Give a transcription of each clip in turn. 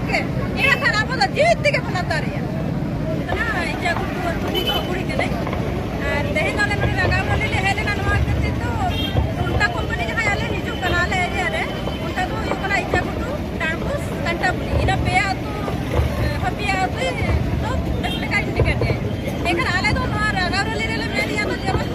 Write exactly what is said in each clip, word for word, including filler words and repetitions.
ᱜᱮ, ᱤᱱᱟᱹ ᱠᱷᱟᱱ ᱟᱵᱚ ᱫᱚ ᱡᱤᱣᱤ ᱛᱮᱜᱮ ᱵᱚᱱ ᱟᱛᱟᱨᱮᱜᱼᱟ᱾ ᱠᱟᱱᱟ, ᱤᱪᱟ ᱜᱷᱩᱴᱩ ᱟᱹᱛᱩ ᱨᱤᱱᱤᱡ ᱠᱩᱲᱤ ᱠᱟᱹᱱᱟᱹᱧ᱾ ᱟᱨ ᱛᱮᱦᱮᱧ ᱫᱚ ᱟᱞᱮ ᱱᱚᱰᱮ ᱨᱟᱸᱜᱟᱣ ᱨᱟᱹᱞᱤ ᱞᱮ ᱦᱮᱡ ᱞᱮᱱᱟ, ᱱᱚᱣᱟ ᱠᱷᱟᱹᱛᱤᱨ ᱫᱚ ᱚᱱᱠᱟ ᱠᱳᱢᱯᱟᱱᱤ ᱡᱟᱦᱟᱸᱭ ᱟᱞᱮ ᱦᱤᱡᱩᱜ ᱠᱟᱱᱟ ᱟᱞᱮ ᱮᱨᱤᱭᱟ ᱨᱮ, ᱚᱱᱠᱟ ᱫᱚ ᱦᱩᱭᱩᱜ ᱠᱟᱱᱟ ᱤᱪᱟ ᱜᱷᱩᱴᱩ, ᱰᱟᱸᱰᱵᱳᱥ, ᱠᱟᱱᱴᱟᱯᱩᱨᱤ, ᱤᱱᱟᱹ ᱯᱮᱭᱟ ᱟᱹᱛᱩ, ᱮ, ᱯᱮᱭᱟ ᱟᱹᱛᱩ ᱫᱚ ᱵᱮᱥ ᱞᱮᱠᱟ ᱤᱧ ᱴᱷᱤᱠᱟᱹ ᱠᱮᱜᱼᱟ᱾ ᱮᱱᱠᱷᱟᱱ ᱟᱞᱮ ᱫᱚ ᱱᱚᱣᱟ ᱨᱟᱸᱜᱟᱣ ᱨᱟᱹᱞᱤ ᱨᱮᱞᱮ ᱢᱮᱱᱮᱜᱼᱟ ᱫᱚ ᱡᱮᱢᱚᱱ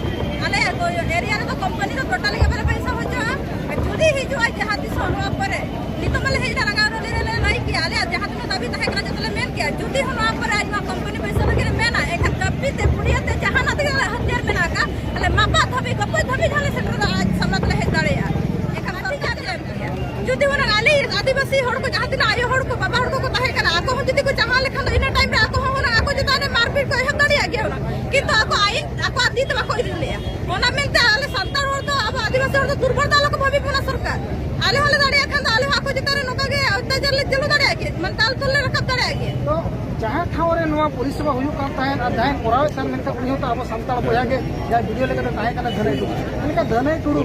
ᱟᱞᱮᱭᱟᱜ ᱮᱨᱤᱭᱟ ᱨᱮᱫᱚ ᱠᱳᱢᱯᱟᱱᱤ ᱫᱚ ᱴᱳᱴᱟᱞᱤ ᱜᱮ ᱵᱟᱞᱮ ᱯᱚᱭᱥᱟ ᱦᱚᱪᱚᱜᱼᱟ᱾ ᱟᱨ ᱡᱩᱫᱤ ᱦᱤᱡᱩᱜᱼᱟ ᱡᱟᱦᱟᱸ ᱛᱤᱥ ᱦᱚᱸ ᱱᱚᱣᱟ ᱯᱚᱨᱮ, ᱱᱤᱛᱚᱜ ᱢᱟᱞᱮ ᱦᱮᱡ ᱮᱱᱟ ᱨᱟᱸᱜᱟᱣ ᱨᱟᱹᱞᱤ ᱨᱮᱞᱮ ᱞᱟᱹᱭ ᱠᱮᱜᱼᱟ, ᱟᱞᱮᱭᱟᱜ ᱡᱟᱦᱟᱸ ᱛᱤᱱᱟᱹᱜ ᱫᱟᱹᱵᱤ ᱛᱟᱦᱮᱸ ᱠᱟᱱᱟ ᱡᱚᱛᱚ ᱞᱮ ᱢᱮᱱ ᱠᱮᱜᱼᱟ᱾ ᱡᱩᱫᱤ ᱦᱚᱸ ᱱᱚᱣᱟ ᱯᱚᱨᱮ ᱟᱡ ᱱᱚᱣᱟ ᱠᱳᱢᱯᱟᱱᱤ ᱯᱚᱭᱥᱟ ᱞᱟᱹᱜᱤᱫ ᱮ ᱢᱮᱱᱟ, ᱮᱱᱠᱷᱟᱱ ᱠᱟᱹᱯᱤ ᱛᱮ, ᱯᱩᱲᱤᱭᱟᱹ ᱛᱮ, ᱡᱟᱦᱟᱱᱟᱜ ᱛᱮᱜᱮ ᱟᱞᱮ ᱦᱟᱛᱭᱟᱨ ᱢᱮᱱᱟᱜ ᱟᱠᱟᱫ, ᱟᱞᱮ ᱢᱟᱯᱟᱜ ᱫᱷᱟᱹᱵᱤᱡ, ᱜᱚᱯᱚᱡ ᱫᱷᱟᱹᱵᱤᱡ ᱦᱚᱸᱞᱮ ᱥᱮᱴᱮᱨ ᱫᱟᱲᱮᱭᱟᱜᱼᱟ, ᱟᱡ ᱥᱟᱢᱱᱟ ᱛᱮᱞᱮ ᱦᱮᱡ ᱫᱟᱲᱮᱭᱟᱜᱼᱟ᱾ ᱮᱱᱠᱷᱟᱱ ᱟᱹᱰᱤ ᱟᱸᱴ ᱞᱮ ᱮᱢ ᱠᱮᱜᱼᱟ᱾ ᱡᱩᱫᱤ ᱦᱩᱱᱟᱹᱝ ᱟᱞᱮ ᱟᱹᱫᱤᱵᱟᱹᱥᱤ ᱦᱚᱲ ᱠᱚ, ᱡᱟᱦᱟᱸ ᱛᱤᱱᱟᱹᱜ ᱟᱭᱳ ᱦᱚᱲ ᱠᱚ, ᱵᱟᱵᱟ ᱦᱚᱲ ᱠᱚᱠᱚ ᱛᱟᱦᱮᱸ ᱠᱟᱱᱟ, ᱟᱠᱚ ᱦᱚᱸ ᱡᱩᱫᱤ ᱠᱚ ᱪᱟᱦᱟᱣ ᱞᱮᱠᱷᱟᱱ ᱫᱚ ᱤᱱᱟᱹ ᱴᱟᱭᱤᱢ ᱨᱮ ᱟᱠᱚ ᱦᱚᱸ ᱦᱩᱱᱟᱹᱝ ᱟᱠᱚ ᱪᱮᱛᱟᱱ ᱨᱮ ᱢᱟᱨᱯᱤᱴ ᱠᱚ ᱮᱦᱚᱵ ᱫᱟᱲᱮᱭᱟᱜ ᱜᱮᱭᱟ ᱦᱩᱱᱟᱹᱝ, ᱠᱤᱱᱛᱩ ᱟᱠᱚ ᱟᱭᱤᱱ ᱟᱠᱚᱣᱟᱜ ᱛᱤ ᱛᱮ ᱵᱟᱠᱚ ᱤᱫᱤ ᱞᱮᱜᱼᱟ᱾ ᱚᱱᱟ ᱢᱮᱱᱛᱮ ᱟᱞᱮ ᱥᱟᱱᱛᱟᱲ ᱦᱚᱲ ᱫᱚ, ᱟᱵᱚ ᱟᱹᱫᱤᱵᱟᱹᱥᱤ ᱦᱚᱲ ᱫᱚ ᱫᱩᱨᱵᱚᱞ ᱫᱚ ᱟᱞᱚ ᱠᱚ ᱵᱷᱟᱹᱵᱤ ᱵᱚᱱᱟ ᱥᱚᱨᱠᱟᱨ᱾ ᱟᱞᱮ ᱦᱚᱸᱞᱮ ᱫᱟᱲᱮᱭᱟᱜ ᱠᱷᱟᱱ ᱫᱚ ᱟᱞᱮ ᱦᱚᱸ ᱟᱠᱚ ᱪᱮᱛᱟᱱ ᱨᱮ ᱱᱚᱝᱠᱟ ᱜᱮ ᱚᱛᱛᱟᱪᱟᱨ ᱞᱮ ᱪᱟᱹᱞᱩ ᱫᱟᱲᱮᱭᱟᱜ ᱜᱮᱭᱟ, ᱢᱟᱱᱮ ᱛᱟᱞ ᱛᱚᱞ ᱞᱮ ᱨᱟᱠᱟᱵ ᱫᱟᱲᱮᱭᱟᱜ ᱜᱮᱭᱟ᱾ ᱛᱚ ᱡᱟᱦᱟᱸ ᱴᱷᱟᱶ ᱨᱮ ᱱᱚᱣᱟ ᱯᱚᱨᱤᱥᱮᱵᱟ ᱦᱩᱭᱩᱜ ᱠᱟᱱ ᱛᱟᱦᱮᱸᱫ ᱟᱨ ᱡᱟᱦᱟᱸᱭ ᱠᱚᱨᱟᱣᱮᱫ ᱛᱟᱦᱮᱸᱫ, ᱢᱮᱱᱠᱷᱟᱱ ᱩᱱᱤ ᱦᱚᱸᱛᱚ ᱟᱵᱚ ᱥᱟᱱᱛᱟᱲ ᱵᱚᱭᱦᱟ ᱜᱮ, ᱡᱟᱦᱟᱸᱭ ᱵᱷᱤᱰᱤᱭᱳ ᱞᱮᱠᱟᱛᱮ ᱛᱟᱦᱮᱸ ᱠᱟᱱᱟ ᱫᱷᱟᱹᱱᱟᱹᱭ ᱴᱩᱰᱩ᱾ ᱢᱮᱱᱠᱷᱟᱱ ᱫᱷᱟᱹᱱᱟᱹᱭ ᱴᱩᱰᱩ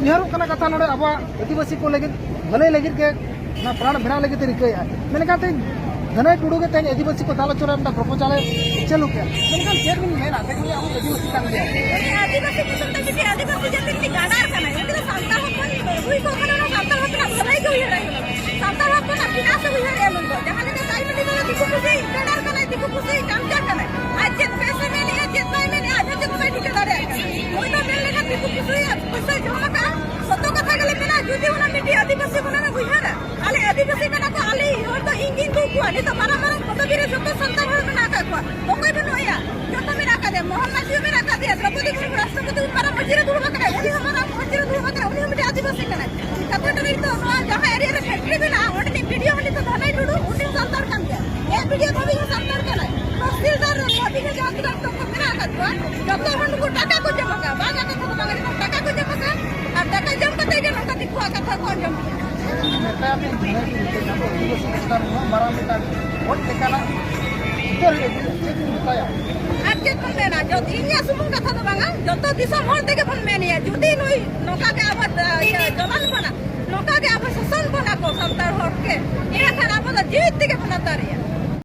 ᱩᱭᱦᱟᱹᱨᱚᱜ ᱠᱟᱱᱟ ᱠᱟᱛᱷᱟ ᱱᱚᱰᱮ ᱟᱵᱚᱣᱟᱜ ᱟᱹᱫᱤᱵᱟᱹᱥᱤ ᱠᱚ ᱞᱟᱹᱜᱤᱫ ᱵᱷᱟᱹᱞᱟᱹᱭ ᱞᱟᱹᱜᱤᱫ ᱜᱮ ᱚᱱᱟ ᱯᱨᱟᱬ ᱵᱷᱮᱲᱟ ᱞᱟᱹᱜᱤᱫ ᱮ ᱨᱤᱠᱟᱹᱭᱮᱫᱼᱟ᱾ ᱢᱮᱱᱠᱷᱟᱱ ᱛᱮᱦᱮᱧ ᱫᱷᱟᱹᱱᱟᱹᱭ ᱴᱩᱰᱩ ᱜᱮ ᱛᱮᱦᱮᱧ ᱟᱹᱫᱤᱵᱟᱹᱥᱤ ᱠᱚ ᱫᱟᱞ ᱦᱚᱪᱚ ᱨᱮ ᱢᱤᱫᱴᱟᱝ ᱯᱨᱚᱯᱳᱡᱟᱞ ᱮ ᱪᱟᱹᱞᱩ ᱠᱮᱫᱼᱟ᱾ ᱢᱮᱱᱠᱷᱟᱱ ᱪᱮᱫ ᱵᱤᱱ ᱢᱮᱱᱟ, ᱛᱮᱦᱮᱧ ᱩᱱᱤ ᱟᱹᱫᱤᱵᱟᱹᱥᱤ ᱠᱟᱱ ᱜᱮᱭᱟ᱾ ᱩᱱᱤ ᱟᱹᱫᱤᱵᱟᱹᱥᱤ ᱧᱩᱛᱩᱢ ᱛᱮ ᱢᱤᱫᱴᱤᱡ ᱟᱹᱫᱤᱵᱟᱹᱥᱤ ᱡᱟᱹᱛᱤ ᱨᱤᱱᱤᱡ ᱜᱟᱫᱟᱨ ᱠᱟᱱᱟᱭ᱾ ᱩᱱᱤ ᱫᱚ ᱥᱟᱱᱛᱟᱲ ᱦᱚᱯᱚᱱ ᱦᱩᱭ ᱠᱚᱜ ᱠᱷᱟᱱ ᱚᱱᱟ ᱥᱟᱱᱛᱟᱲ ᱦᱚᱯᱚᱱᱟᱜ ᱵᱷᱟᱹᱞᱟᱹᱭ ᱜᱮ ᱩᱭᱦᱟᱹᱨᱟᱭ ᱦᱩᱱᱟᱹᱝ᱾ ᱥᱟᱱᱛᱟᱲ ᱦᱚᱯᱚᱱᱟᱜ ᱵᱤᱱᱟᱥ ᱮ ᱩᱭᱦᱟᱹᱨᱮᱜᱼᱟ ᱱᱩᱭ ᱫᱚ᱾ ᱡᱟᱦᱟᱸ ᱞᱮᱠᱟ ᱫᱟᱭᱢᱚᱱᱰᱤ ᱫᱚ ᱫᱤᱠᱩ ᱯᱩᱥᱤ ᱜᱟᱫᱟᱨ ᱠᱟᱱᱟᱭ, ᱫᱤᱠᱩ ᱯᱩᱥᱤ ᱪᱟᱢᱪᱟ ᱠᱟᱱᱟᱭ᱾ ᱟᱡ ᱪᱮᱫ ᱵᱮᱥ ᱮ ᱢᱮᱱᱮᱜᱼᱟ, ᱪᱮᱫ ᱵᱟᱭ ᱢᱮᱱᱮᱜᱼᱟ, ᱟᱡ ᱦᱚᱸ ᱪᱮᱫ ᱦᱚᱸ ᱵᱟᱭ ᱴᱷᱤᱠᱟᱹ ᱫᱟᱲᱮᱭᱟᱜ ᱠᱟᱱᱟ᱾ ᱱᱩᱭ ᱫᱚ ᱢᱮᱱ ᱞᱮᱠᱷᱟᱱ ᱫᱤᱠᱩ ᱯᱩᱥᱤᱭᱟᱜ ᱯᱚᱭᱥᱟᱭ ᱡᱚᱢ ᱟᱠᱟᱫᱼᱟ᱾ ᱥᱚᱛᱚ ᱠᱟᱛᱷᱟ ᱜᱮᱞᱮ ᱢᱮᱱᱟ, ᱡᱩᱫᱤ ᱚᱱᱟ ᱢᱤᱫᱴᱤᱡ ᱟᱹᱫᱤᱵᱟᱹᱥᱤ ᱦᱩᱱᱟᱹᱝ ᱮ ᱩᱭᱦᱟᱹᱨᱟ, ᱟᱞᱮ ᱟᱹᱫᱤᱵᱟᱹᱥᱤ ᱠᱟᱱᱟ ᱠᱚ, ᱟᱞᱮ ᱦᱚᱲ ᱫᱚ ᱤᱧ ᱜᱤᱧ ᱫᱩ ᱠᱚᱣᱟ᱾ ᱱᱤᱛᱚᱜ ᱢᱟᱨᱟᱝ ᱢᱟᱨᱟᱝ ᱯᱚᱫᱚᱵᱤ ᱨᱮ ᱡᱚᱛᱚ ᱥᱟᱱᱛᱟᱲ ᱦᱚᱲ ᱢᱮᱱᱟᱜ ᱟᱠᱟᱫ ᱠᱚᱣᱟ, ᱚᱠᱚᱭ ᱵᱟᱹᱱᱩᱜ ᱮᱭᱟ? ᱡᱚᱛᱚ ᱢᱮᱱᱟᱜ ᱟᱠᱟᱫᱮᱭᱟ, ᱢᱚᱦᱚᱱ ᱢᱟᱹᱡᱷᱤ ᱦᱚᱸ ᱢᱮᱱᱟᱜ ᱟᱠᱟᱫᱮᱭᱟ, ᱫᱨᱚᱯᱚᱫᱤ ᱢᱩᱨᱢᱩ ᱨᱟᱥᱴᱨᱚᱯᱚᱛᱤ ᱢᱟᱨᱟᱝ ᱢᱟᱹᱡᱷᱤ ᱨᱮ ᱫᱩᱲᱩᱵ ᱟᱠᱟᱱᱟᱭ, ᱩᱱᱤ ᱦᱚᱸ ᱢᱟᱨᱟᱝ ᱢᱟᱹᱡᱷᱤ ᱨᱮ ᱫᱩᱲᱩᱵ ᱟᱠᱟᱱᱟᱭ, ᱩᱱᱤ ᱦᱚᱸ ᱢᱤᱫᱴᱤᱡ ᱟᱹᱫᱤᱵᱟᱹᱥᱤ ᱠᱟᱱᱟᱭ᱾ ᱠᱟᱛᱷᱟ ᱫᱚ ᱱᱤᱛᱚᱜ ᱱᱚᱣᱟ ᱡᱟᱦᱟᱸ ᱮᱨᱤᱭᱟ ᱨᱮ ᱯᱷᱮᱠᱴᱨᱤ ᱢᱮᱱᱟᱜᱼᱟ, ᱚᱸᱰᱮᱱᱤᱡ ᱵᱤᱰᱤᱳ ᱦᱚᱸ ᱱᱤᱛᱚᱜ ᱫᱷᱟᱱᱟᱭ ᱴᱩᱰᱩ, ᱩᱱᱤ ᱥᱟᱱᱛᱟᱲ ᱠᱟᱱ ᱜᱮᱭᱟ᱾ ᱮ ᱵᱤᱰᱤᱳ ᱫᱷᱟᱹᱵᱤᱡ ᱦᱚᱸ ᱥᱟᱱᱛᱟᱲ ᱠᱟᱱᱟᱭ᱾ ᱛᱚᱦᱥᱤᱞᱫᱟᱨ ᱨᱮ ᱱᱚᱣᱟ ᱵᱤᱜᱷᱟᱹ ᱡᱟᱦᱟᱸ ᱛᱤᱱᱟᱹᱜ ᱛᱚᱠᱚ ᱢᱮᱱᱟᱜ ᱟᱠᱟᱫ ᱠᱚᱣᱟ, ᱡᱚᱛᱚ ᱦᱚᱲ ᱱᱩᱠᱩ ᱴᱟᱠᱟ ᱠᱚ ᱡᱚᱢ ᱟᱠᱟᱫᱼᱟ᱾ ᱵᱟᱝ ᱟᱠᱟᱫ ᱠᱚ ᱫᱚ ᱵᱟᱝ, ᱴᱟᱠᱟ ᱠᱚ ᱡᱚᱢ ᱟᱠᱟᱫᱼᱟ᱾ ᱟᱨ ᱴᱟᱠᱟ ᱡᱚᱢ ᱠᱟᱛᱮ ᱜᱮ ᱱᱚᱝᱠᱟ ᱫᱤᱠᱩᱣᱟᱜ ᱠᱟᱛᱷᱟ ᱠᱚ ᱟᱸᱡᱚᱢ ᱠᱮᱫᱟ᱾ ᱢᱮᱛᱟᱭᱟ ᱯᱮ, ᱟᱵᱚ ᱟᱹᱫᱤᱵᱟᱹᱥᱤ ᱪᱮᱛᱟᱱ ᱨᱮ ᱱᱩᱱᱟᱹᱜ ᱢᱟᱨᱟᱝ ᱢᱤᱫᱴᱟᱝ ᱜᱚᱡ ᱞᱮᱠᱟᱱᱟᱜ ᱪᱤᱛᱟᱹᱨ ᱦᱩᱭᱩᱜ ᱠᱟᱱᱟ, ᱪᱮᱫ ᱵᱤᱱ ᱢᱮᱛᱟᱭᱟ? ᱟᱨ ᱪᱮᱫ ᱵᱚᱱ ᱢᱮᱱᱟ, ᱡᱚᱛ-, ᱤᱧᱟᱹᱜ ᱥᱩᱢᱩᱝ ᱠᱟᱛᱷᱟ ᱫᱚ ᱵᱟᱝᱟ, ᱡᱚᱛᱚ ᱫᱤᱥᱚᱢ ᱦᱚᱲ ᱛᱮᱜᱮ ᱵᱚᱱ ᱢᱮᱱᱮᱭᱟ, ᱡᱩᱫᱤ ᱱᱩᱭ ᱱᱚᱝᱠᱟ ᱜᱮ ᱟᱵᱚ, ᱤᱭᱟᱹ, ᱡᱚᱞᱟᱱ ᱠᱟᱱᱟ, ᱱᱚᱝᱠᱟ ᱜᱮ ᱟᱵᱚ ᱥᱟᱥᱚᱱ ᱵᱚᱱᱟ ᱠᱚ ᱥᱟᱱᱛᱟᱲ ᱦᱚᱲ ᱜᱮ, ᱮᱸᱰᱮᱠᱷᱟᱱ ᱟᱵᱚ ᱫᱚ ᱡᱤᱣᱤ ᱛᱮᱜᱮ ᱵᱚᱱ ᱞᱟᱛᱟᱨᱮᱜᱼᱟ᱾